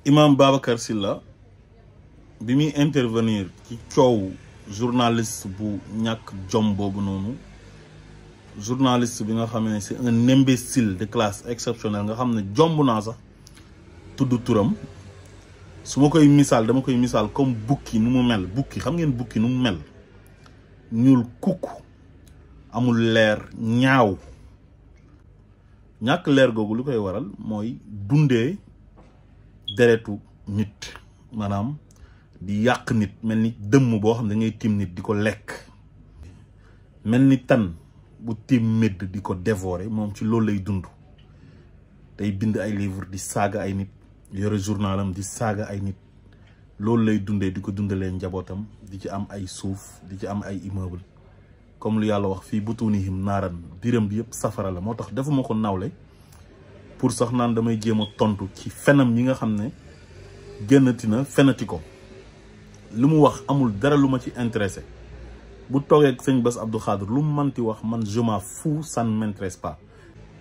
Imam Babacar Sylla bi muy intervenir ci coow journaliste bu ñàkk jom boobu noonu, journaliste bi nga xam ne c'est un imbécile de classe exceptionnelle nga xam ne jomb naa sax tudd turam. su ma koy misaal dama koy misaal comme bukki nu mu mel. bukki xam ngeen bukki nu mu mel, ñuul kukk, amul leer, ñaaw. ñàkk leer googu lu koy waral mooy dundee deretu nit, maanaam di yàq nit, mel ni dëmm boo xam ne da ngay tiim nit di ko lekk, mel ni tan bu tiim médd di ko dévorer. moom ci loolu lay dund. day bind ay livre di saaga ay nit, yore journalam di saaga ay nit. loolu lay dundee, di ko dundalee njabootam, di ci am ay suuf, di ci am ay immeuble. comme lu yàlla wax fii butunihim naaran, biram bi yëpp safara la. moo tax defuma ko nawle pour sax naan damay jéem a tontu ci fenam yi nga xam ne génnati na fenati ko. lu mu wax amul dara lu ma ci intéressé. bu toogee ak sëñ Bass Abdou Khadre lu mu manti wax man je m'en fous, ça ne m'intéresse pas.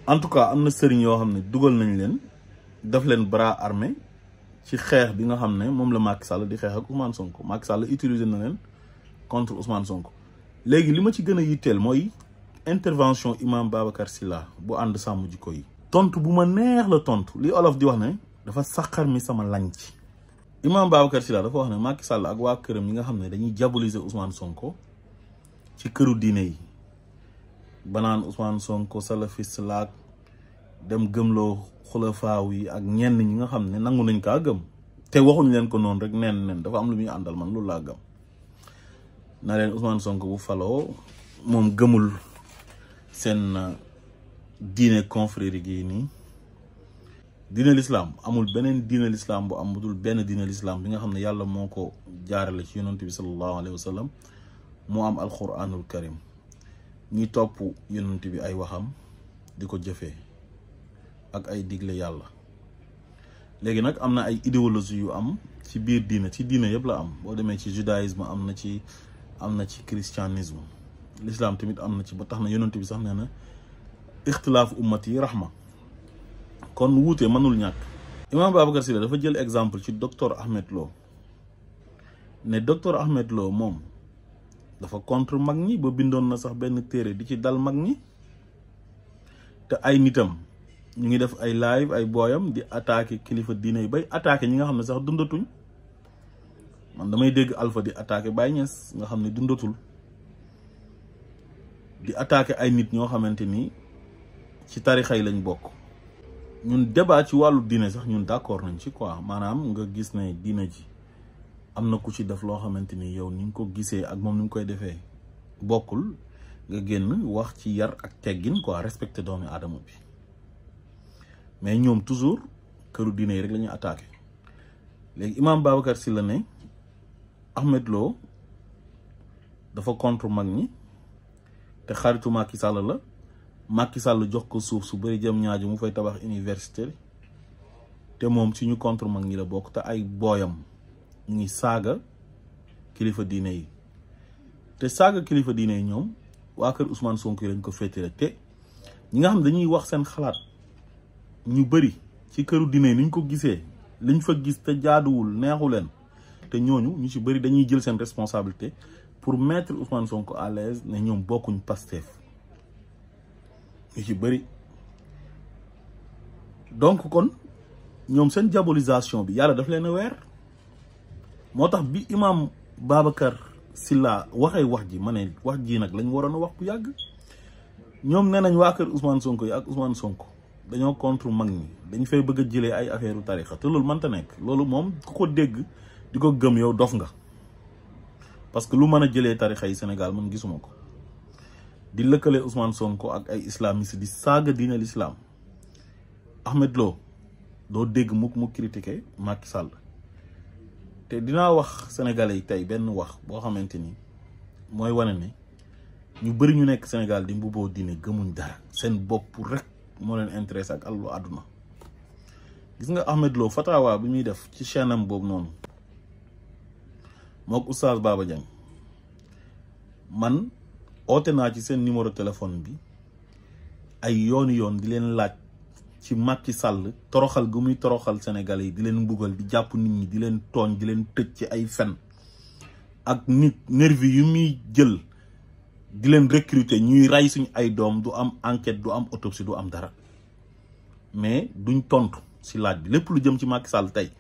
en tout cas am na sëriñ yoo xam ne dugal nañ leen, daf leen bras armé ci xeex bi nga xam ne moom la Macky Sall di xeex ak Ousmane Sonko. Macky Sall utiliser na leen contre Ousmane Sonko. léegi li ma ci gën a yitteel mooy intervention Imam Babacar Sylla bu ànd sàmm jikko yi. tontu bu ma neex la tontu li olof di wax ne dafa saqar mi sama lañ ci. Imam Babacar Sylla dafa wax ne Macky Sall ak waa këram yi nga xam ne dañuy diaboliser Ousmane Sonko ci këru diine yi, banaan Ousmane Sonko salafiste laak dem gëmloo xulafaaw yi ak ñenn ñi nga xam ne nangu nañ kaa gëm te waxuñ leen ko noonu rek nen dafa am lu muy àndal. man loolu laa gëm na leen Ousmane Sonko bu faloo moom gëmul seen diine confrérique yi nii. diine l'islam amul beneen diine l'islam bu am budul benn diine l'islam bi nga xam ne yàlla moo ko jaarale ci yonent bi sallallahu alayhi wa sallam. moo am alquranul karim. ñi topp yonent bi ay waxam di ko jëfee ak ay digle yàlla. léegi nag am na ay idéologie yu am ci biir diine, ci diine yëpp la am. boo demee ci judaïsme am na ci christianisme, l'islam tamit am na ci. ba tax na yonent bi sax nee na ixtilaafu ummati rahma. kon wuute mënul ñàkk. Imam Babacar Sylla dafa jël exemple ci docteur Ahmed Lo ne docteur Ahmed Lo moom dafa contre mag ñi ba bindoon na sax benn téere di ci dal mag ñi. te ay nitam ñu ngi def ay live, ay booyam di attaquer kilifa diine yi bay attaquer ñi nga xam ne sax dundatuñ. man damay dégg Alpha di attaquer Baye Niass nga xam ne dundatul, di attaquer ay nit ñoo xamante ni ci tarixa yi lañ bokk. ñun débat ci wàllu diine sax ñun d'accord nañ ci quoi. maanaam nga gis ne diine ji am na ku ci def loo xamante ni yow ni nga ko gisee ak moom ni nga koy defee bokkul, nga génn wax ci yar ak teggin quoi, respecter doomi aadama bi. mais ñoom toujours këru diine yi rek la ñuy attaqué. léegi Imam Babacar Sylla ne Ahmed Lo dafa contre mag ñi te xaritu Macky Sall la. Macky Sall jox ko suuf su bëri jëm ñaaju mu fay tabax université te moom ci ñu contre mag ñi la bokk. te ay booyam ñu ngi saaga kilifa diine yi. te saaga kilifa diine yi ñoom waa kër Ousmane Sonko yi lañ ko féetee. te ñi nga xam dañuy wax seen xalaat ñu bëri ci këru diine yi ni ñu ko gisee, liñ fa gis te jaaduwul, neexu leen, te ñooñu ñu ci bëri dañuy jël seen responsabilité pour mettre Ousmane Sonko à l'aise ne ñoom bokkuñ Pastef. ñu ci bëri. donc kon ñoom seen diabolisation bi yàlla daf leen a weer. moo tax bi Imam Babacar Sylla waxee wax ji ma ne wax ji nag lañ waroon a wax bu yàgg. ñoom nee nañ waa kër Ousmane Sonko yi ak Ousmane Sonko dañoo contre mag ñi, dañ fay bëgg a jëlee ay affaire u tarixa. te loolu mënta nekk. loolu moom ku ko dégg di ko gëm yow dof nga. parce que lu mën a jëlee tarixa yi Sénégal man gisuma ko. di lëkkale Ousmane Sonko ak ay islamiste di saaga diine l'islam. Ahmed Lo doo dégg mukk mu critiquer Macky Sall. te dinaa wax sénégalais yi tey benn wax boo xamante ni mooy wane ne ñu bëri ñu nekk Sénégal di mbubboo diine gëmuñ dara, seen bopp rek moo leen intéressé ak alalu àdduna. gis nga Ahmed Lo fatawa bi muy def ci chaîne am boobu noonu mook Oustaz Baba Dieng, man oote naa ci seen numéro téléphone bi ay yoon di leen laaj ci Macky Sall toroxal gu muy toroxal Sénégalais yi di leen mbugal di jàpp nit ñi di leen tooñ di leen tëj ci ay fen ak nit nervi yu muy jël di leen recruter ñuy ray suñ ay doom du am enquête du am autopsie du am dara mais duñ tontu si laaj bi lépp lu jëm ci Macky Sall tey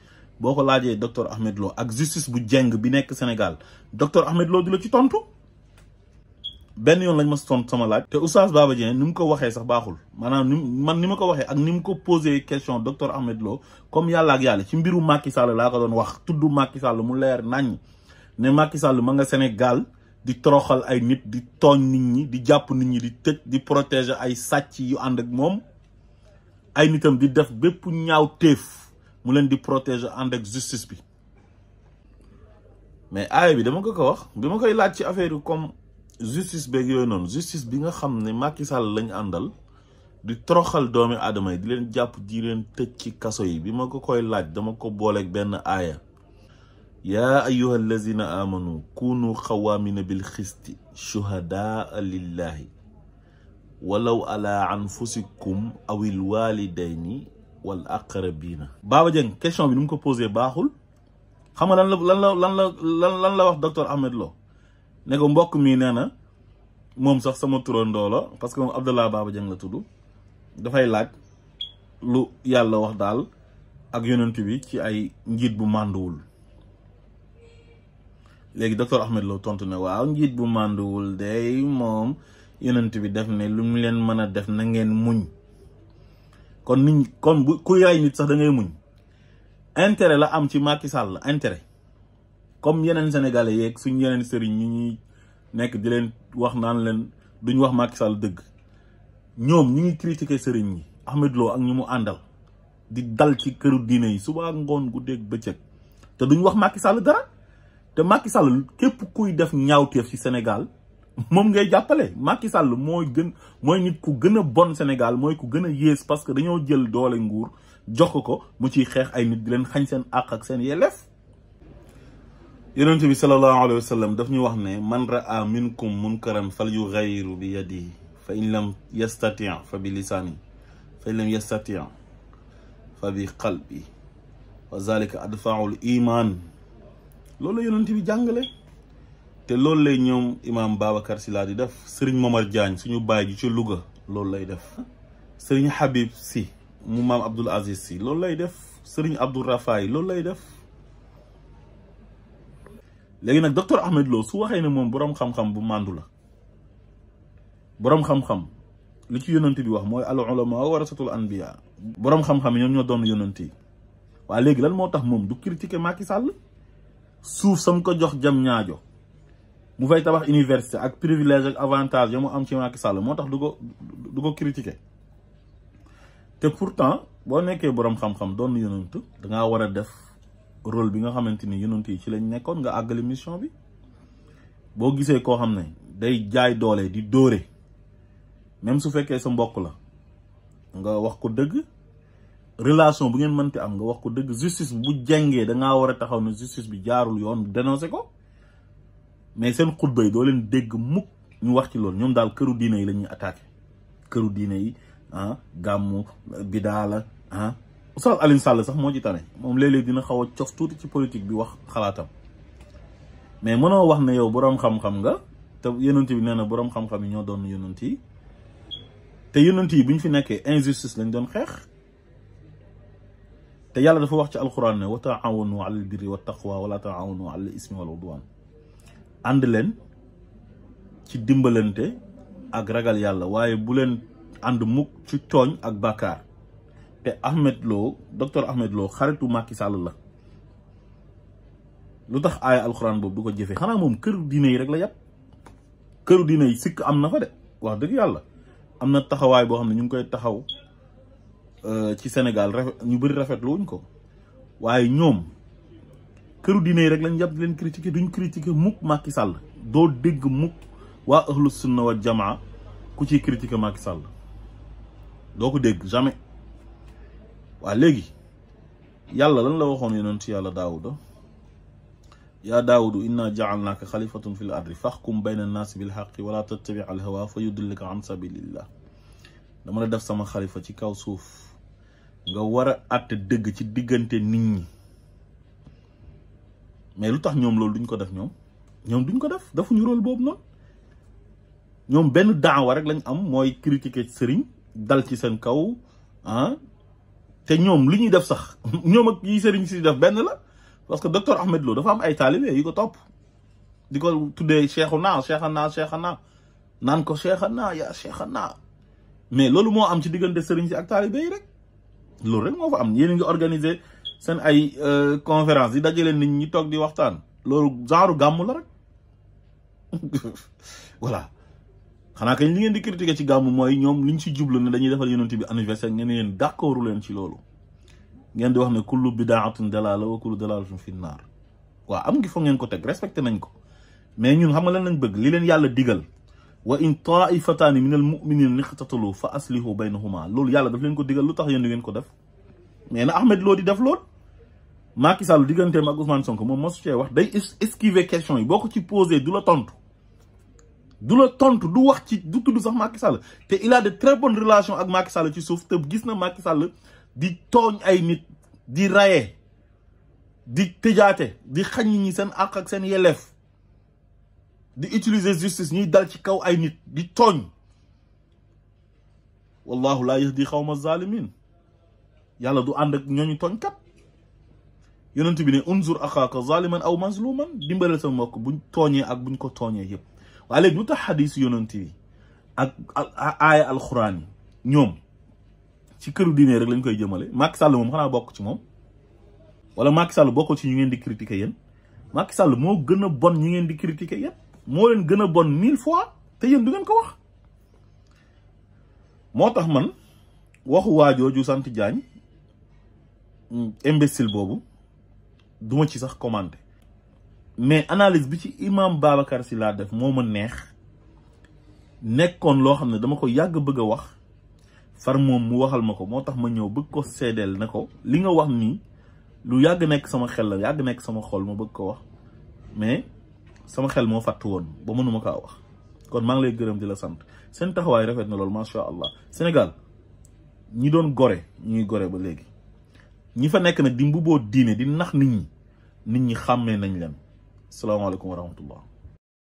boo ko laajee docteur Ahmed Lo ak justice bu jeng bi nekk Sénégal docteur Ahmed Lo di la ci tontu benn yoon lañ ma tontu sama laaj. te Oustaz Baba Dieng ni mu ko waxee sax baaxul maanaam ni ma ko waxee ak ni mu ko posé question docteur Ahmed Lo comme yàlla ak yàlla ci mbiru Macky Sall laa ko doon wax tudd Macky Sall mu leer nañ ne Macky Sall ma nga Sénégal di toroxal ay nit di tooñ nit ñi di jàpp nit ñi di tëj di protéger ay sàcc yu ànd ak moom ay nitam di def bépp ñaaw téef mu leen di protéger ànd ak justice bi mais aaya bi dama ko wax bi ma koy laaj ci affaire comme justice beeg yooyu noonu justice bi nga xam ne Macky Sall lañ àndal di toroxal doomi aadama yi di leen jàpp di leen tëj ci kaso yi bi ma ko koy laaj dama ko booleeg benn aaya yaa ayyuha allazina amanu kunu xawaamina bil xisti shuhadaa lillahi walaw ala anfusikum awil walidayni wal aqrabina. Baba Dieng question bi ni mu ko posé baaxul xam nga lan la wax docteur Ahmed Lo ne ko mbokk mi nee na moom sax sama turandoo la parce que moom Abdallah Baba Dieng la tudd dafay laaj lu yàlla wax daal ak yonent bi ci ay njiit bu mànduwul léegi docteur Ahmed Lo tontu ne waaw njiit bu mànduwul day moom yonent bi def ne lu mu leen mën a def na ngeen muñ kon nit kon bu ku yaay nit sax da ngay muñ intérêt la am ci Macky Sall intérêt comme yeneen sénégalais yeeg suñ yeneen sëriñ ñi ñuy nekk di leen wax naan leen duñ wax Macky Sall dëgg ñoom ñi ngi critiquer sëriñ ñi Ahmed Lo ak ñu mu àndal di dal ci këru diine yi suba ngoon guddeeg bëccëg te duñ wax Macky Sall dara te Macky Sall képp kuy def ñaawteef ci Sénégal moom ngay jàppale. Macky Sall mooy nit ku gën a bon Sénégal mooy ku gën a yées parce que dañoo jël doole nguur jox ko mu ciy xeex ay nit di leen xañ seen àq ak seen yelleef. yonent bi sallallahu alayhi wa sallam daf ñu wax ne man raa minkum munkaran fal yughayyiru bi yadihi fa in lam yastati fa bi lisaani fa in lam yastati fa bi qalbi wa zalika adfaul iman. loolu la yonent bi jàngale te loolu lay ñoom imam Babacar Sylla di def. Serigne Momar Diagne suñu baay ji ci Louga loolu lay def. Serigne Habib Sy mu maam Abdoul Aziz Sy loolu lay def. Serigne Abdou Rafaay loolu lay def. léegi nag docteur Ahmed Lo su waxee ne moom boroom xam-xam bu màndu la boroom xam-xam li ci yonent bi wax mooy al ulama warasatul anbiya boroom xam-xam yi ñoom ñoo doon yonent yi waa léegi lan moo tax moom du critiquer Macky Sall suuf sam ko jox jam ñaajo mu fay tabax université ak privilège ak avantage ya mu am ci Macky Sall moo tax du ko critiquer te pourtant boo nekkee boroom xam-xam doon yonent dangaa war a def rôle bi nga xamante ni yonent yi ci lañ nekkoon nga àggale mission bi. boo gisee koo xam ne day jaay doole di dóore même su fekkee sa mbokk la nga wax ko dëgg relation bu ngeen mënti am nga wax ko dëgg justice bu jengee dangaa war a taxaw ne justice bi jaarul yoon dénoncé ko mais seen xutba yi doo leen dégg mukk ñu wax ci loolu ñoom daal këru diine yi la ñuy attaqué këru diine yi gàmmu bidaa la Oustaz Alioune Sall sax moo ci tane moom léeg-léeg dina xaw a cof tuuti ci politique bi wax xalaatam mais mënoo wax ne yow boroom xam-xam nga te yonent bi nee na boroom xam-xam yi ñoo doon yonent yi te yonent yi bu ñu fi nekkee injustice lañ doon xeex te yàlla dafa wax ci alxuraan ne wa taawanu alal birri wa taqwa wala taawanu alal ismi wal udwan ànd leen ci dimbalante ak ragal yàlla waaye bu leen ànd mukk ci tooñ ak bàkkaar te Ahmed Lo docteur Ahmed Lo xaritu Macky Sall la lu tax aaya alxuraan boobu du ko jëfee xanaa moom këru diine yi rek la yàpp këru diine yi sikk am na fa de wax dëgg yàlla am na taxawaay boo xam ne ñu ngi koy taxaw ci Sénégal ñu bëri rafetlu wuñ ko waaye ñoom këru diine yi rek lañ yàpp di leen critiquer duñ critiquer mukk Macky Sall doo dégg mukk waa ahlu sunna wa jamaa ku ciy critiquer Macky Sall doo ko dégg jamais. waa léegi yàlla lan la waxoon yonent yàlla daawuda yaa daawudu inna ja'alnaaka xalifatun fil ardi faxkum bayna annaasi bil xaqi wala tattabi al hawa fa yudillika an sabilillah dama la def sama xalifa ci kaw suuf nga war a àtte dëgg ci diggante nit ñi mais lu tax ñoom loolu duñ ko def ñoom duñ ko def defuñu rôle boobu noonu ñoom benn daawa rek lañ am mooy critiquer sëriñ dal ci seen kaw te ñoom li ñuy def sax ñoom ak yi sëriñ si def benn la parce que docteur Ahmed Lo dafa am ay taalibe yu ko topp di ko tuddee Cheikhuna naan ko Cheikhana yaa Cheikhana mais loolu moo am ci diggante sëriñ si ak taalibe yi rek loolu rek moo fa am yéen a ngi organiser seen ay conférence yi dajale nit ñi toog di waxtaan loolu genre gàmm la rek voilà xanaa kañ li ngeen di critiquer ci gàmm mooy ñoom liñ si jublu ne dañuy defal yonent bi anniversaire ngeen ne leen d'accordu leen ci loolu ngeen di wax ne kullu bidaatin dalaala wa kullu dalaalatun fi naar waaw am ngi fa ngeen ko teg respecté nañ ko mais ñun xam nga lan lañ bëgg li leen yàlla digal wa in taifataani min al muminina iqtatalu fa aslihu baynahuma loolu yàlla daf leen ko digal lu tax yéen ngeen ko def mais na Ahmed Lo di def lool Macky Sall digganteem ak Ousmane Sonko moom mosu cee wax day esquiver question yi boo ko ci posé du la tontu du wax ci du tudd sax Macky Sall te il a de très bonnes relations ak Macky Sall ci suuf te gis na Macky Sall di tooñ ay nit di raye di tëjaate di xañ ñi seen àq ak seen yelleef di utiliser justice ñuy dal ci kaw ay nit di tooñ wallahu laa yahdi xawma zalimin yàlla du ànd ak ñooñu tooñkat yonent bi ne unzur axaaka zaliman aw mazluman dimbalal sa mbokk buñ tooñee ak buñ ko tooñee yëpp waaye léegi lu tax xadis yonent yi ak aaya alxuraan yi ñoom ci këru diine rek lañ koy jëmale Macky Sall moom xanaa bokk ci moom wala Macky Sall bokk ci ñu ngeen di critiquer yéen Macky Sall moo gën a bon ñi ngeen di critiquer yéen moo leen gën a bon 1000 fois te yéen du ngeen ko wax moo tax man waxu waajooju sant Diagne imbécile boobu duma ci sax commenter mais analyse bi ci imam Babacar Sy laa def moo ma neex nekkoon loo xam ne dama ko yàgg bëgg a wax far moom mu waxal ma ko moo tax ma ñëw bëgg ko seedeel ne ko li nga wax nii lu yàgg nekk sama xel la yàgg nekk sama xol ma bëgg ko wax mais sama xel moo fàttu woon ba mënuma kaa wax kon maa ngi lay gërëm di la sant seen taxawaay rafet na loolu macha allah Sénégal ñi doon gore ñuy gore ba léegi ñi fa nekk nag di mbubboo diine di nax nit ñi xàmmee nañ leen salaamaaleykum wa rahmatullah